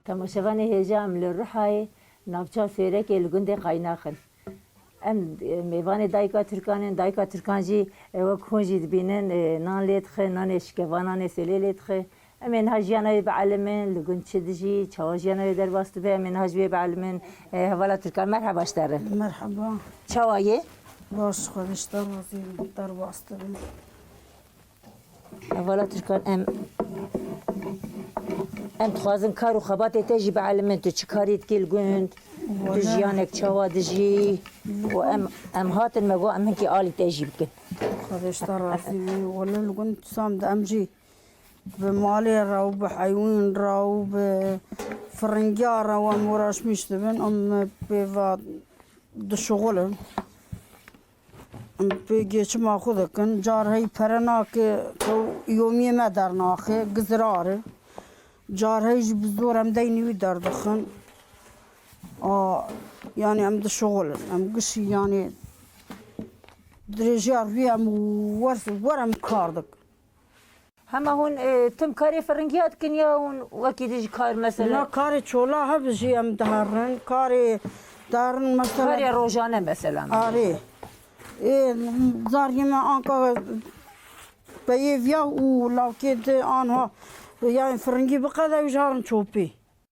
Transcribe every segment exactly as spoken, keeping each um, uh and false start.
Temaşevanê hêja, em li Rihayê, navça Sêrekê, li gundê Qaynax in. Em, e, mêvanê dayika Tirkan in. Dayika Tirkan jî, e, wek hûn jî dibînin, e, nan lê dixe, nanê şikeva, nanê sêlê lê dixe. Em ê niha jiyana wê bielimin, li gund çi dijî, çawa jiyana wê derbas dibe, em ê niha ji wê bielimin. E, hevala Tirkan, merheba ji te re. Merheba. Çawa yê? Baş, Xwedê ji te razî be, derbas dibe. Hevala Tirkan, em, em dixwazin kar û xebatê te jî bielimin. Tu çi karî dikî li gund? Tu Wele. jiyanek çawa dijî? Û em, em hatin me got em hinkî alî te jî bikin. Xwedê ji te razî be. Wele li gund sam de em jî bi malê re û bi heywîn re û bi firingiya re em uğraşmış dibin. Em pê ve dişuxulin. Em pê geçima xwe dikin. Car hey pere nake, ew yomiyê me dernaxe, gizirar e. Car hey jî bi zor em deynî wî derdixin. A, yani em dişuxulin. Em gişî yani dirêjiya rûyê em wer, wer em kar dikin. Hema hûn, e, tim karê firingiya dikin ya hûn wekî din jî kar mesela? Na, karê çola hebe jî em diherin, karê diherin mesela. Karê rojane mesela. Arê. Ê, zargê me anka peyê viya û lawkê di anha, yani firingî biqede û ji herin çopê.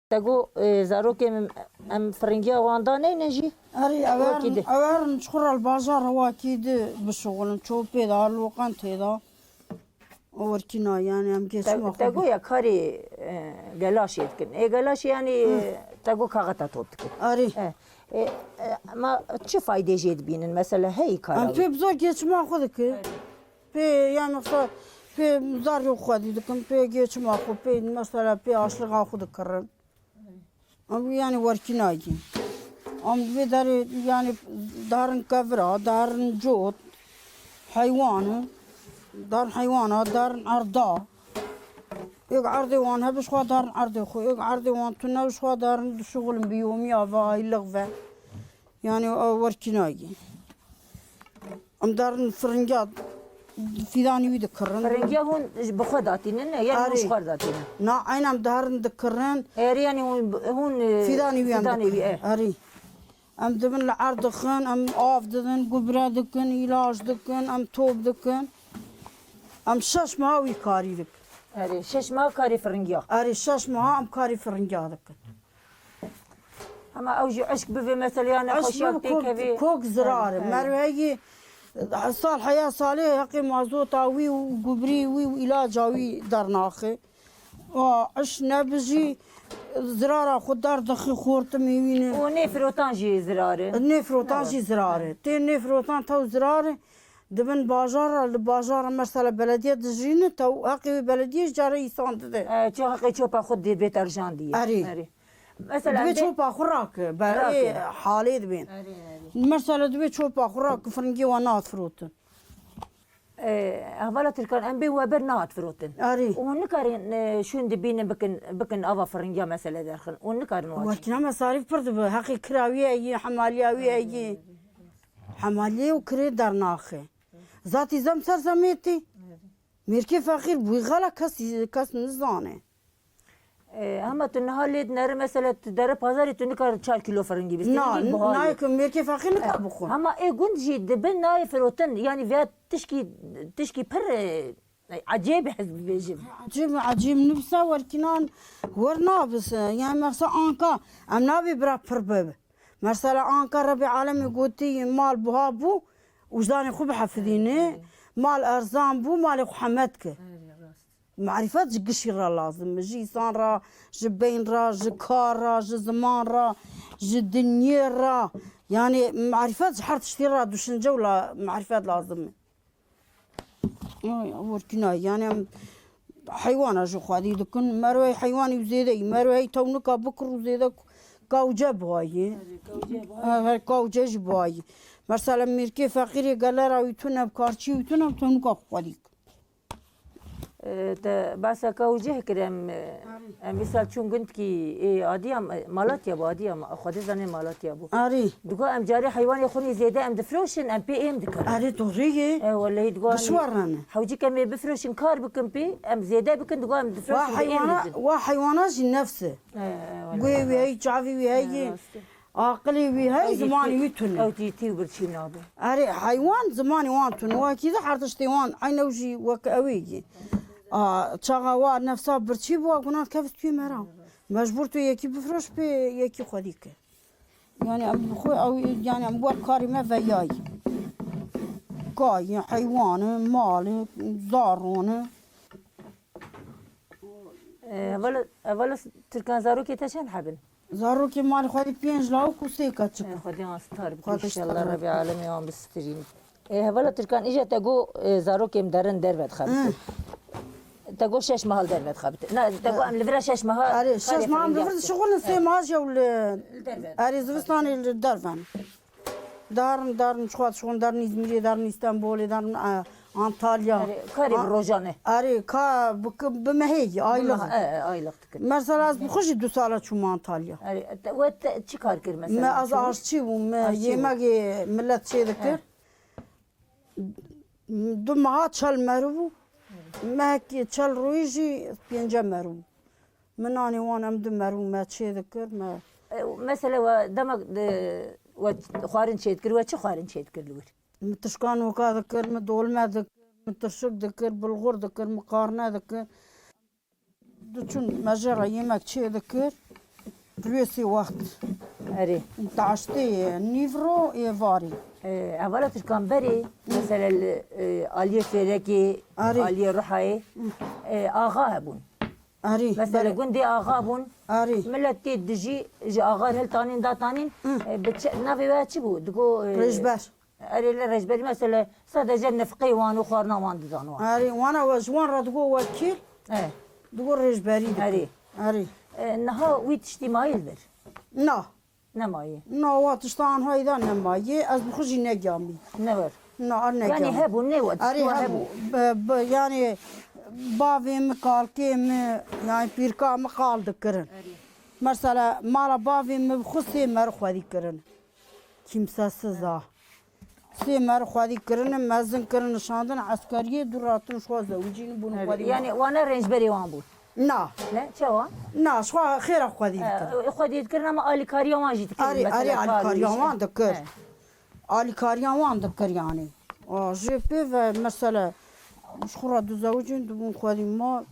Te got, e, zarokê min, em firingiya wan daneynin jî? Erê, ew Wekî herin, di. ew herin çiqura li bajara wekî di bişuxulin, çopê de, loqentê de. O werkîna, yani em Te, geçima te xwe got bi- ya karê, e, gelaşê dikin. Ê gelaşê yani, e, te got kaxeta top dikin. Erê. E, e, e, ma çi faydê jê dibînin? Mesela hey kara Em wî. pê bi zor geçima xwe dikin. Pê, yani xwe, pê zarê xwe dî dikin, pê geçima xwe, pê mesela pê aşlixa xwe dikirin. Em yani werkînayî. Em vê derê yani darin kevira, darin cot, heywan, darin heywana, darin erda. Êk erdê wan hebe ji xwe darin erdê xwe, êk erdê wan tune ji xwe darin dişuxulin bi yomiya ve, aylix ve. Yani ew werkînayî. Em darin firingiya fîdanî wî dikirin. Firingiya hûn ji bi xwe datînin, ne? Yanî hûn Erê. ji xwe datînin? Na, eyna em darin dikirin. Erê, yanî hûn, hûn, e, Fîdanî wî em fîdanê dikirin. wî, e. Erê. Em dibin li erd dixin, em av didin, gubre dikin, îlaç dikin, em top dikin. Em şeş meha wî karî dikin. Erê, şeş meha karê firingiya. Erê, şeş meha em karî firingiya dikin. Ama ew jî eşk bivê mesela ya Eşk nexweşiya bi kok, têkevê. kok zirar e. Erê, erê. Merweyî sal heya salê heqê mazota wî û gubrî wî û îlaca wî dernaxe. O eş nebijî zirara xwe derdixî xortimê wî ne. Û nêfirotan jî zirar e. Nêfirotan Ne jî zirar e. Tê nêfirotan tew zirar e. Dibin bajara, li bajara mesela belediye dijîne, tew heqê wê belediye ji cara îsan dide. E, çi heqê çopa xwe dê bê terjandî ye. Erê. Erê. Mesela Dibê dê çopa xwe rake, be, Rake. ê, halê dibên. Erê, erê. Mesela dibê çopa xwe rake, firingê wan nehat firotin. E, hevala Tirkan, em bê we ber nehat firotin. Erê. Û hûn nikarin, e, şûn dibînin bikin, bikin ava firingiya mesele derxin. Hûn nikarin wan. Werkîna mesarîf pir dibe. Heqê kira wî heye, hemaliya wî heye. Hemaliyê û kirê dernaxe. Zatî zem ser zemê tê. Mêrkê feqîr bûyî xela kes, kes nizane. E, hema tu niha lê dinere, mesela tu dere pazarê tu nikar çar kîlo firingî bistînî, Na, bî buha ye. nayê ku mêrkê feqîr nikar bixwe. Hema ê gund jî dibin nayê firotin. Yanî vêya tişkî, tişkî pir, e, ecêb ez bibêjim. Ecêb, ecêb nibisa werkînan wer nabise. Yani mesela anka em nabê bira pir bibe. Mesela anka Rebê alemê gotî mal buha bû, û ji danê xwe bihefidîne, mal erzan bû, malê xwe hemet ke. Erê, rast. Marîfet ji gişî re lazim e, ji îsan re, ji beyn re, ji kar re, ji ziman re, ji dinyê re. Yani marîfet ji her tiştî re, düşünce û la, marîfet lazim e. Ay, werkîna, yani em heywana ji xwedî dikin, merwey heywanî zêde yî, merwey tewnika bikir û zêde kawce buhayî. Erê, kawce buhayî. Her kawce jî buhayî. Mesela mêrkê feqîrê gelera wî tune, karçî wî tune, tewnika xwedî. E, te behsa ka û cih kir, em, e, Arî. Em vî sal çûn gundkî, ê, Adiyam, e, Malatya bû, Adiyam, Xwedê zanê Malatya bû. Arî. Digo em carê heywanê xwe nê zêde em difroşin, em pê êm dikin. Arî, doğru ye. E, welehî digo em Dişwarane. Hewcik em ê bifroşin, kar bikin pê, em zêde bikin, digo em Wa difroşin, pê êm heywana, didin. Wa heywana jî nefs e. E, e, welehî. Guhê wî heyî, çavî wî heyî. E, rast e. Aqilê wî hey, Ew jî zimanê tî-, wî tune. Ew jî tî û birçî nabin. Erê, heywan zimanê wan tune. Wekî de her tiştê wan eyne wî jî wek ew ê yê. A, çaxa wa nefsa birçî bû, wa gunan kevist tuyê mera. Mecbûr tu yekî bifroş pê yekî xwedî ke. Yani em bi xwe ew, yani em wer karê me veyayî. Kayî, heywan e, mal e, zaron e. E, hevala, hevala Tirkan, zarokê te çend heb in? Zarokê malê xwe de pênc lawik û sê keçik. E, Xwedê wan star bike, Xwedê înşallah star Rebî bike. Alemê wan bistirîne. E, hevala Tirkan, îja te got, e, zarokê min derin derve dixe bitin. Te got şeş meha li derve dixe bitin. Na, te got em li vira şeş meha Erê, şeş karê meha em li vir dişixulin, sê meha jî ew li, Li derve. Erê, zivistanê li derve ne. Darin, darin, çiqas şon darin Îzmîrê, darin Îstenbolê, darin, e, Antalya. Erê, karê A-, bi rojan e. Erê, ka bi, bi mehê ye, aylık. Bi meh-, e, e, aylık dikin. Mesela ez bi xwe jî du sala çûm Antalya. Erê, te, we te çi kar kir mesela? Me ez aşçî bûm, me Aşçî bû. Yemegê millet çê dikir. E. Du meha çel merû bû. Mehekê çel rûyî jî pênce merû. Min nanê wan em du merû me çê dikir, me E, mesela we demek de, we xwarin çê dikir, we çi xwarin çê dikir li wir? Min tişka noka dikir, min dolme dikir, min tirşik dikir, bulgur dikir, min qarne dikir. Diçûn mejera yemek çê dikir, rûyê sê wext. Erê. Taştê nîvro ê varî. E, hevala Tirkan berê, mesela li, e, aliyê Fêrekê, Erê. Aliyê Ruhayê, e, axa hebûn. Arî, Mesela belê. Gundê axa bûn. Arî. Millet tê dijî ji axa hiltanîn datanîn. Hı. E, bi çi, navê we çi bû? Digo, e, Rêjber. Erê, li rêjberî mesela sadece nifqê wan û xwarina wan dizan wan. Arî, wana we ji wan re digo wekîl. E. Digo rêjberî dike. Arî. Arî. E, niha wî tiştî mayî li vir? Na. Nemaye. Na, wa tişta anha îda nemaye. Ez bi xwe jî negihamî. Ne wer. Na, ez negihamî. Yanî hebû, ne wer. Erê, hebû. Bi, bi, yanî bavê min, kalkê min, yanî pîrka min qal dikirin. Erê. Mesela mala bavê min bi xwe sê merû xwedî kirin. Kimsesiz a. Sê merû xwedî kirine, mezin kirine, şandin eskeriyê, du ratin ji xwe zewicîn bûn Erê. Xwedî. Yanî wana rêncberê wan bû. Na. Ne? Çawa? Na, ji xwe xêra xwedî E, dikirin. Xwedî dikirin ama alîkariya wan jî dikirin. Arê, arê, mesela alîkariya wan dikir. He. Alîkariya wan dikir yanî. A, jê pê ve mesela ji xwe re dizewicin dibûn xwedî mal.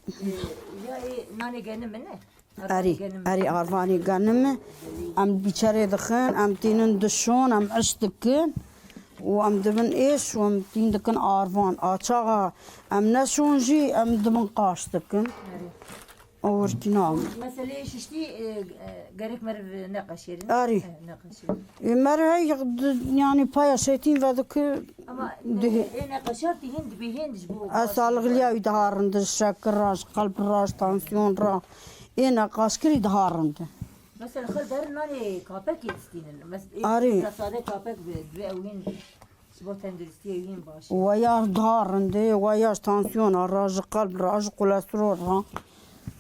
E, ya ê nanê geni min e? Erê, erê, arvanê genim e. Em bîçerê dixin, em tînin dişon, em iş dikin û em dibin êş û em tîn dikin arvan. A çaxa em neşon jî em dibin qaş dikin. Erê. Û wirkî nabin. Meseleyê şiştî, e, e, gerek meriv neqeşêrin. Erê. E, neqeşêrin. E, meriv hey, di-, yanî paya şêtîn vedikir. Ama, e, Dihê. Ê neqeşar tî hîn dibê hîn ji bo Ez salixliya wî daha rind e, ji şekir re, ji qelb re, ji tansiyon re. Ê neqaşkirî daha rind e. Mesela xwe li der nanê kapekê distînin. Mes-, ê Arê. Sade kapek bi, divê ew hîn ji bo tenduristiyê hîn baş. Weya daha rind e, weya ji tansiyona re, ji qelb re, ji kolesterol re,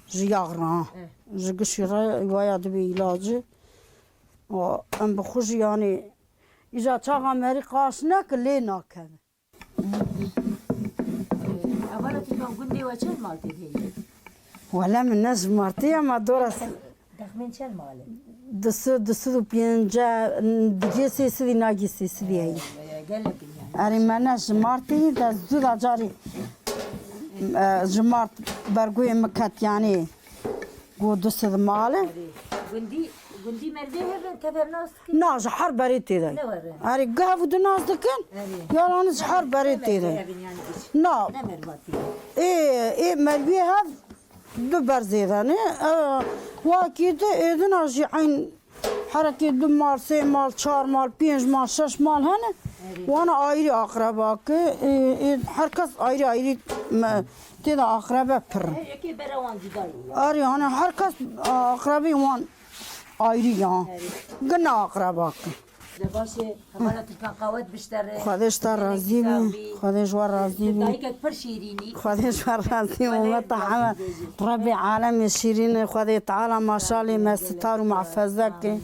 ji yax re, Eh. Ji gişî re, weya dibê îlacî. O, em bi xwe jî yanî Îja çaxa merî qaş neke lê nakeve. Hevala Tirkan, gundê we çend mal tê de ye? Wele min ne ji martî ye, ma dora s- Texmîn çend mal e? Du sed, du sed û pêncî, digê sê sedî, nagê sê sedî heye. Ee, gelek in yani. Erê me ne ji martî de zû da carî, e, ji mart bergoyê min ket yanî. Got du sed mal e. Erê. Gundî, gundî merivê hev in, tev hev nas dikin? Na, ji her berê tê de. Ne were? Erê, geh û di nas dikin. Erê. Yalan ji her berê tê de. Hev in yani iş. Na. Ne merivê tê de? Ê, ê merivê hev du ber zêde ne. E, wakî di êdina jî eyn herekê du mal, sê mal, çar mal, pênc mal, şeş mal hene. Erê. Wana ayrî aqreba ki, ê, ê, her kes ayrî ayrî me, tê de aqrebe pir. Her yekê bera wan cuda ye. Arê, hani her kes aqrebê wan ayrî ya. Erê. Gina aqreba ki. De baş e, hevala Tirkan qawet biştere. Xwedê ji te razî bî. Xwedê ji we razî bî. Dayikek pir şîrînî. Xwedê ji we razî bî. Ummeta heme Rebî alemê şîrîn e. Xwedê Teala maşalê me sitar û muhafeze ke.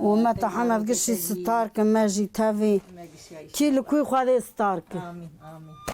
Ummeta heme gişî sitar ke me jî tevî. Kî li kû Xwedê sitar ke. Amîn, amîn.